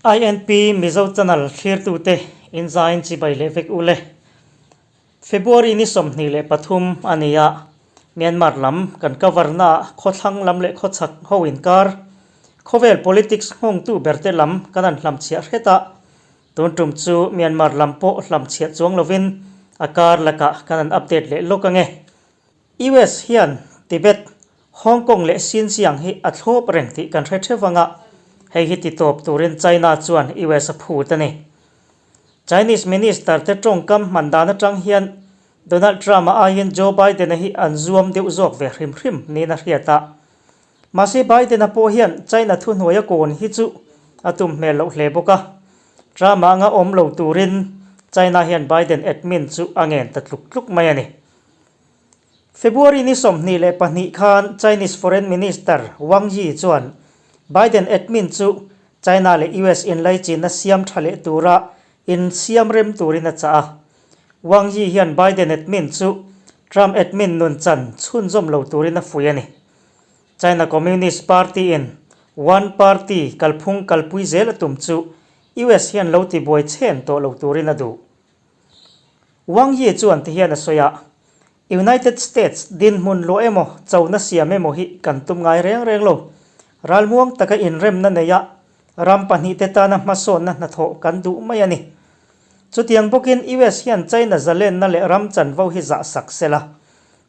INP Mizo Channel thlirtute inzain chibai leh vek ule. February ni 23 a ni a, Myanmar lam kan cover naah khawthlang lam leh khawchhak ho inkar, khawvel politics nghawngtu berte lam kan han hlamchhiah hret a, tun tum chu Myanmar lam pawh hlamchhiah chuang lovin a kar lakah kan han update leh lawk ange. US hian Tibet, Hong Kong leh Xinjiang hi a thlawp reng tih kan hre theuh ang a, hei hi titawp turin China chuan US a phut a ni. Chinese Minister te tawngkam hman dan atang hian Donald Trump-a aiin Joe Biden-a hi an zuam deuh zawk ve hrim hrim niin a hriat a. Mahse Biden-a pawh hian China thuhnuaia kawn hi chu a tum hmel loh hle bawk a. Trump-a anga awm lo turin China hian Biden admin chu a ngen ta tluk tluk mai a ni. February ni 22 khan Chinese Foreign Minister Wang Yi chuan Biden admin chu China leh US inlaichinna siam tha leh tura insiam rem turin a chah a. Wang Yi hian Biden admin chu Trump admin nun chan chhunzawm lo turin a fuih a ni. China Communist Party in One Party kalphung kalpui zel a tum chu US hian lo tibuai chhen tawh lo turin a duh. Wang Yi chuan ti hian a sawi a, United States dinhmun luah emaw, chona siam emaw hi kan tum ngai reng reng lo. Ralmuang taka inremna neia ram pahnihte tana hmasawnna hnathawh kan duh mai a ni. Chutiang bawkin US hian China zalenna leh ram chanvo hi zah sak sela,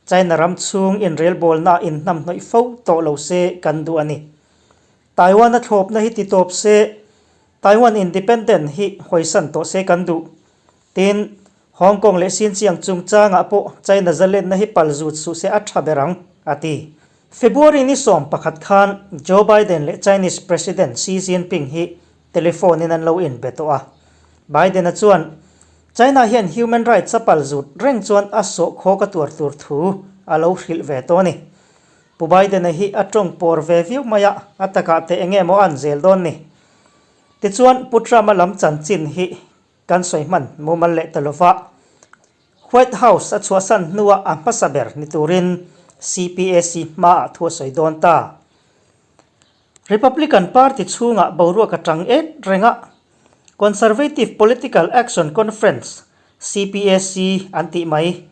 China ram chhung inrelbawlnaah inhnamhnawih fo tawh lo se kan duh a ni. Taiwan a thlawpna hi titawp se, Taiwan Independent hi hawisan tawh se kan duh. Tin, Hong Kong leh Xinjiang chungchangah pawh China zalenna hi pal zut suh se a tha ber ang, a ti. February ni 11 khan Joe Biden leh Chinese President Xi Jinping hi telephone in an lo inbe tawh a. Biden-a chuan China hian human rights a pal zut reng chuan a sawhkhawk a tuar tur thu a lo hrilh ve tawh a ni. Pu Biden-a hi a tawng pawr ve viau mai a, a takah teh enge maw a an zel dawn ni. Tichuan, Pu Trump-a lam chanchin hi kan sawi hman mumal leh ta lova, White House a chhuahsan hnuah a hmasa ber ni turin CPAC hmaah thu a sawi dawn ta. Republican Party chhungah boruak a tang et reng a, Conservative Political Action Conference, CPAC, an tih mai.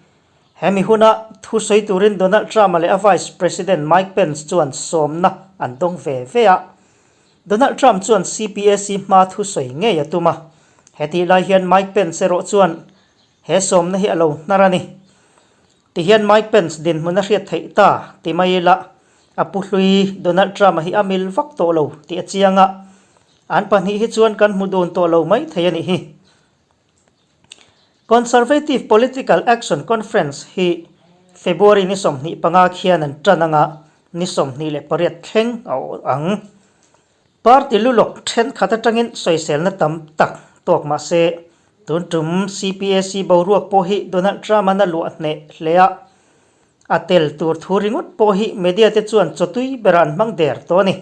Hemi huna thu sawi turin Donald Trump-a leh a Vice President Mike Pence chuan sawmna an dawng ve ve a. Donald Trump chuan CPAC hma thu sawi ngei a tum a. Hetih lai hian Mike Pence erawh chuan he sawmna hi a lo hnar a ni. Tihian Mike Pence dinhmun a hriat theih ta ti mai ila a pu hlui Donald Trump-a hi a mil vak tawh lo tih a chiang a. An pahnih hi chuan kan hmu dun tawh lo mai thei a nih hi. Conservative Political Action Conference hi February ni 25 khian an tan anga ni 28 thleng a awh ang. Party lulawk thenkhat atangin sawiselna tam tak tawk mah se, tun tum CPAC boruak pawh hi Donald Trump-an a luah hneh hle a, a tel tur thu ringawt pawh hi media te chuan chawtui berah an hmang der tawh a ni.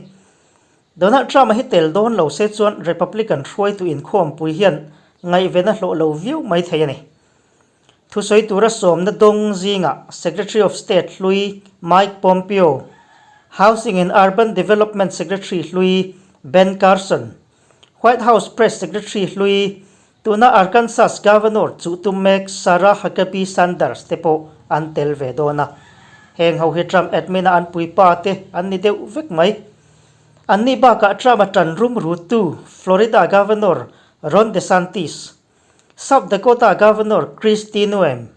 Donald Trump-a hi tel dawn lo se chuan Republican hruaitu inkhawmpui hian ngaihven a hlawh lo viau mai thei a ni. Thusawi tura sawmna dawng zingah Secretary of State hlui Mike Pompeo, Housing and Urban Development Secretary hlui Ben Carson, White House Press Secretary hlui, tuna Arkansas Governor chuh tum mek Sarah Huckabee Sanders te pawh an tel ve dawn a. Heng ho hi Trump admin-a an puipa te an ni deuh vek mai. Anni bakah Trump-a tan rum ruttu Florida Governor Ron DeSantis, South Dakota Governor Kristi Noem,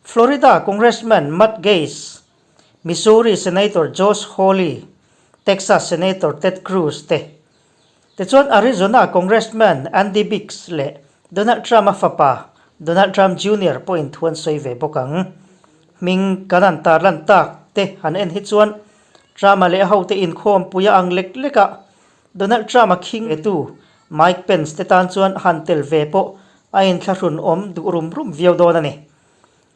Florida Congressman Matt Gaetz, Missouri Senator Josh Hawley, Texas Senator Ted Cruz te. Tichuan Arizona Congressman Andy Biggs leh Donald Trump-a fapa Donald Trump Junior pawhin thu an sawi ve bawk ang. Hming kan han tarlan tak te han en hi chuan Trump-a leh a hote inkhawmpui a ang lek lek a, Donald Trump-a khing etu Mike Pence te tan chuan han tel ve pawh a inthlahrun awm duh rum rum viau dawn a ni.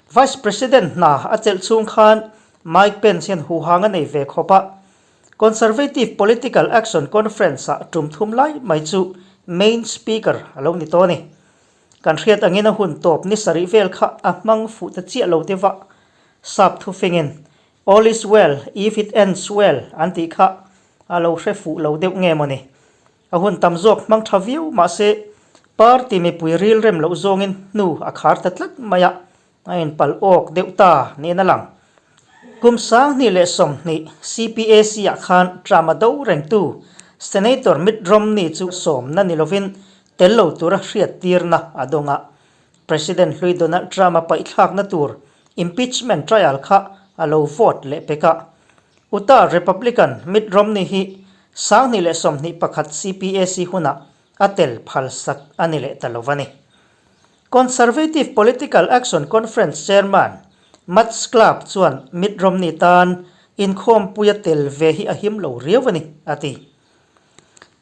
Vice President hna a chelh chhung khan Mike Pence hian huhang a nei ve khawp a, Conservative Political Action Conference-ah tum thum lai mai chu main speaker a lo ni tawh a ni. Kan hriat angin a hun tawp ni sarih vel kha a hmang fuh ta chiah lo deuh a, sap thufingin All is well if it ends well an tih kha a lo hre fuh lo deuh nge mawni. A hun tam zawk hmang tha viau mahse party mipui rilrem loh zawngin hnu a khar ta tlat mai a, a inpalh awk deuh ta niin a lang. Kum 2020 CPAC ah khan Trump a do rengtu Senator Mitt Romney chu sawmna ni lovin tel lo tura hriattirna a dawng a. President hlui Donald Trump a paihthlakna tur impeachment trial kha a lo vote leh pek a. Utah Republican Mitt Romney hi 2021 CPAC hunah a tel phalsak a ni leh ta lo a ni. Conservative Political Action Conference Chairman Matt Schlapp chuan Mitt Romney tan inkhawmpuia tel ve hi a him lo riau a ni, a ti.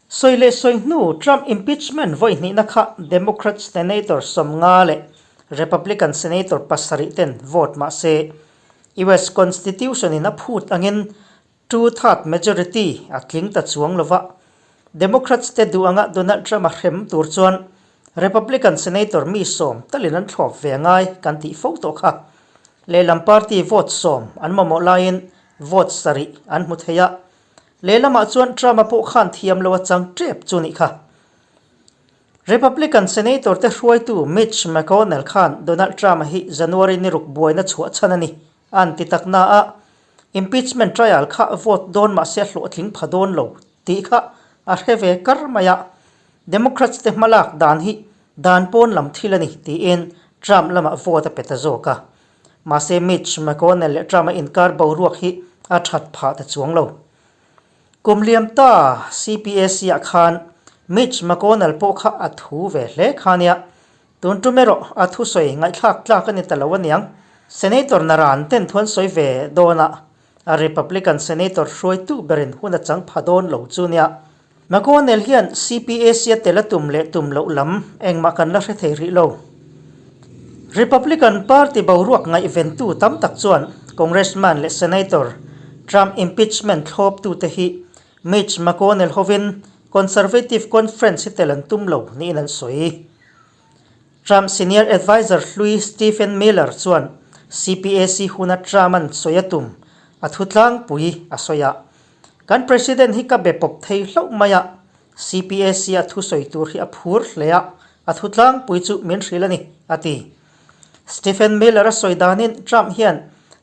Sawi leh sawi hnu Trump impeachment vawi hnihna kha Democrat Senator 50 leh Republican Senator pasarih ten vote mah se, US Constitution in a phut angin Two-third majority a tling ta chuang lova, Democrats te duh anga Donald Trump a hrem tur chuan Republican Senator mi 10 talin an thlawp ve ngai kan tih fo tawh kha. Lehlam party vote 10 an mamawh laiin vote 7 an hmu thei a, lehlamah chuan Trump a pawh khan thiam lo a chang tep chu nih kha. Republican Senator te hruaitu Mitch McConnell khan Donald Trump a hi January ni ruk buaina chhuah chhan a ni An ti tak na a, impeachment trial kha vote dawn mahse a hlawhtling pha dawn lo tih kha a hre ve kar mai a, Democrats te hmalak dan hi dan pawn lam thil a ni tiin Trump lamah vote a pe ta zawk a. Mahse Mitch McConnell leh Trump a inkar boruak hi a that phah ta chuang lo. Kum liam ta CPAC ah khan Mitch McConnell pawh kha a thu ve hle kha nia. Tun tum erawh a thusawi ngaihthlak tlak a ni ta lo aniang. Senator Naran ten thu an sawi ve dawn a, a Republican Senator hruaitu berin hun a chang pha dawn lo chu nia. McConnell hian CPAC a tel a tum leh tum loh lam engmah kan la hre thei rih lo. Republican Party boruak ngaihventu tam tak chuan Congressman leh Senator Trump impeachment thlawptute hi Mitch McConnell hovin Conservative Conference hi tel an tum lo niin an sawi. Trump senior adviser hlui Stephen Miller chuan CPAC huna Trump-a'n sawi a tum a thu tlangpui a sawi a. Kan president hi ka be pawp thei hlauh mai a, CPAC a thusawi tur hi a phur hle a, a thu tlangpui chu min hrilh a ni, a ti. Stephen Miller a sawi danin Trump hian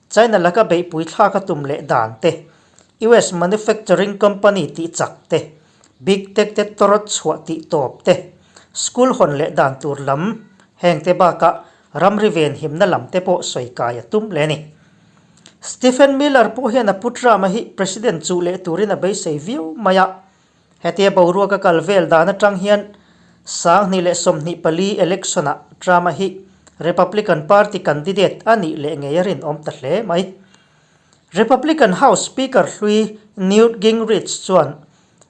China laka beihpui thlak a tum leh dan te, US manufacturing company tih chak te, big tech te tawrawt chhuah tih tawp te, school hawn leh dan tur lam, heng te bakah ramri venhimna lam te pawh sawi kai a tum leh a ni. Stephen Miller pawh hian a pu Trump-a hi president chuh leh turin a beisei viau mai a, hetia boruak a kal vel dan atang hian 2024 election-ah Trump-a hi Republican Party candidate a nih leh ngei a rinawm ta hle mai. Republican House Speaker hlui Newt Gingrich chuan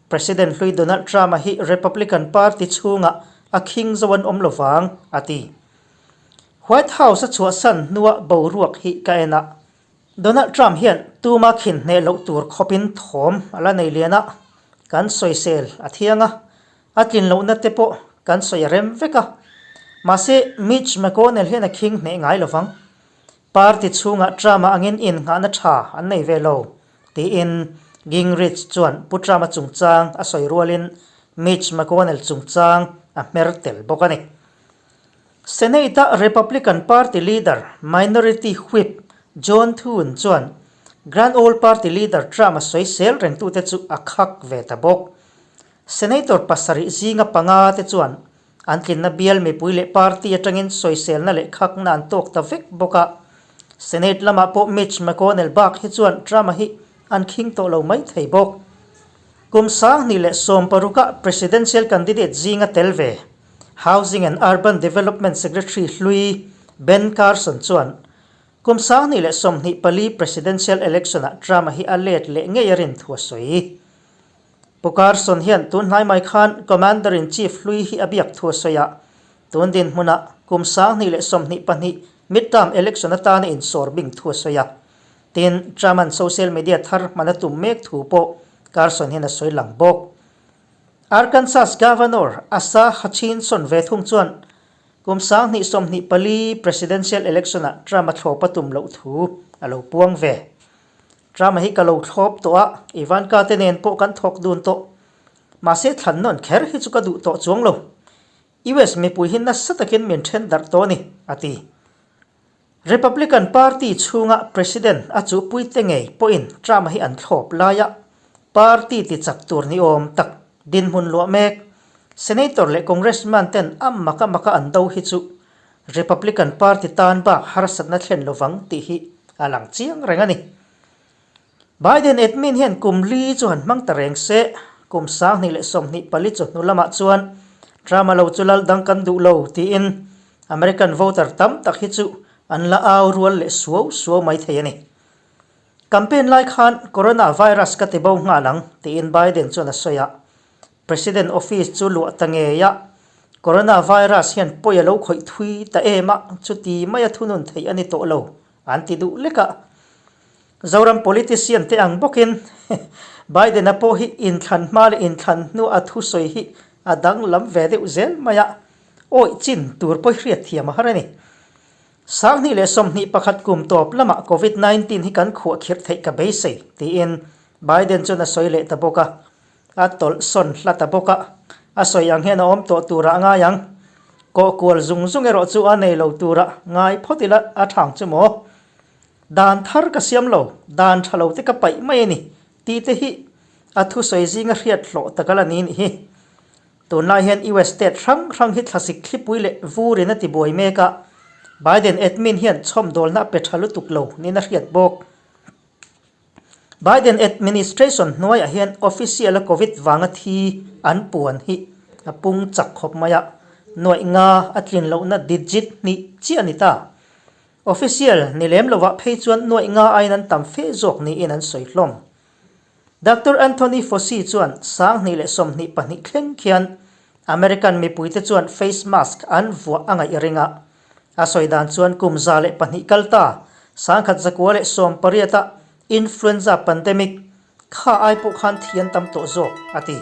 President hlui Donald Trump-a hi Republican Party chhungah a khing zo an awm lo vang, a ti. White House a chhuahsan hnua boruak hi ka en a, Donald Trump hian tuma khin hneh loh tur khawpin thawm a la nei lian a, kan sawisel a thiang a, a tlin lohna te pawh kan sawi a rem vek a. Mahse, Mitch McConnell hian a khing hneh ngai lo vang. Party chhungah Trump-a angin innghahna tha an nei ve lo, tiin Gingrich chuan Pu Trump-a chungchang a sawi rualin Mitch McConnell chungchang a hmer tel bawk a ni. Senate-a Republican Party leader Minority Whip John Thune chuan Grand Old Party leader Trump-a sawisel rengtute chu a khak ve ta bawk. Senator pasarih zinga panga te chuan An tlinna bial mipui leh party atangin sawiselna leh khakna an tawk ta vek bawk a. Senate lamah pawh Mitch McConnell bak hi chuan Trump-a hi an khing tawh lo mai thei bawk. Kum 2016-a presidential candidate zinga tel ve Housing and Urban Development Secretary hlui Ben Carson chuan kum 2024 presidential election-ah Trump-a hi a let leh ngei a rin thu a sawi. Pu Carson hian tun hnai mai khan Commander-in-Chief hlui hi a biak thu a sawi a, tun dinhmunah kum 2022 midterm election atana insawr bing thu a sawi a. Tin, Trump-a'n social media thar hman a tum mek thu pawh Carson hian a sawi lang bawk. Arkansas Governor Asa Hutchinson ve thung chuan kum 2024 presidential election-ah Trump-a thlawp a tum loh thu a lo puang ve. Trump-a hi ka lo thlawp tawh a, Ivanka te nen pawh kan thawk dun tawh. Mahse thlan nawn kher hi chu ka duh tawh chuang lo. US mipui hi nasa takin min then darh tawh a ni, a ti. Republican Party chhunga President a chuhpuite ngei pawhin Trump-a hi an thlawp laia party ti chak tur ni awm tak dinhmun luah mek Senator leh Congressman ten a maka maka an do hi chu Republican Party tan bak harsatna thlen lovang tih hi a lang chiang reng a ni. Biden admin hian kum li chu han hmang ta reng se, kum 2024 chu hnu lamah chuan Trump a lo chu lal dang kan duh lo tiin American voter tam tak hi chu an la au rual leh suau suau mai thei a ni. Campaign lai khan Corona virus ka ti bo nghal ang tiin Biden chuan a sawi a, President office chu luah ta ngei a, Corona virus hian pawi a lo khawih thui ta em a, chuti maia thunun theih a ni tawh lo an ti duh lek a. Zoram politician te ang bawkin Biden-a pawh hi inthlan hma leh inthlan hnu a thusawi hi a danglam ve deuh zel mai a, awih chin tur pawh hi hriat thiam a har a ni. 2021 kum tawp lamah Covid 19 hi kan khuah khirh theih ka beisei, tiin Biden chuan a sawi leh ta bawk a, a tawlh sawn hla ta bawk a, a sawi ang hian a awm tawh turah a ngai ang. Kawh kual zung zung erawh chu a nei lo turah ngai phawt ila a thang chu maw? Dan thar ka siam lo, dan tha lo te ka paih mai a ni tih te hi a thusawi zinga hriat hlawh tak a la ni nih hi. Tunlai hian US state hrang hrang hi thlasik thlipui leh vurin a tibuai mek a, Biden admin hian chhawmdawlna a pe tha lutuk lo niin a hriat bawk. Biden administration hnuaiah hian official a covid vanga thi an puan hi a pung chak khawp mai a, nuaih nga a tlin lohna digit hnih chiah a ni ta. Official ni lem lovah phei chuan nuaih nga aiin an tam fe zawk niin an sawi hlawm. Doctor Anthony Fauci chuan 2022 thleng khian American mipuite chuan face mask an vuah a ngaih ring a. A sawi dan chuan kum 102 kal ta 1918 a influenza pandemic kha ai pawh khan thi an tam tawh zawk, a ti.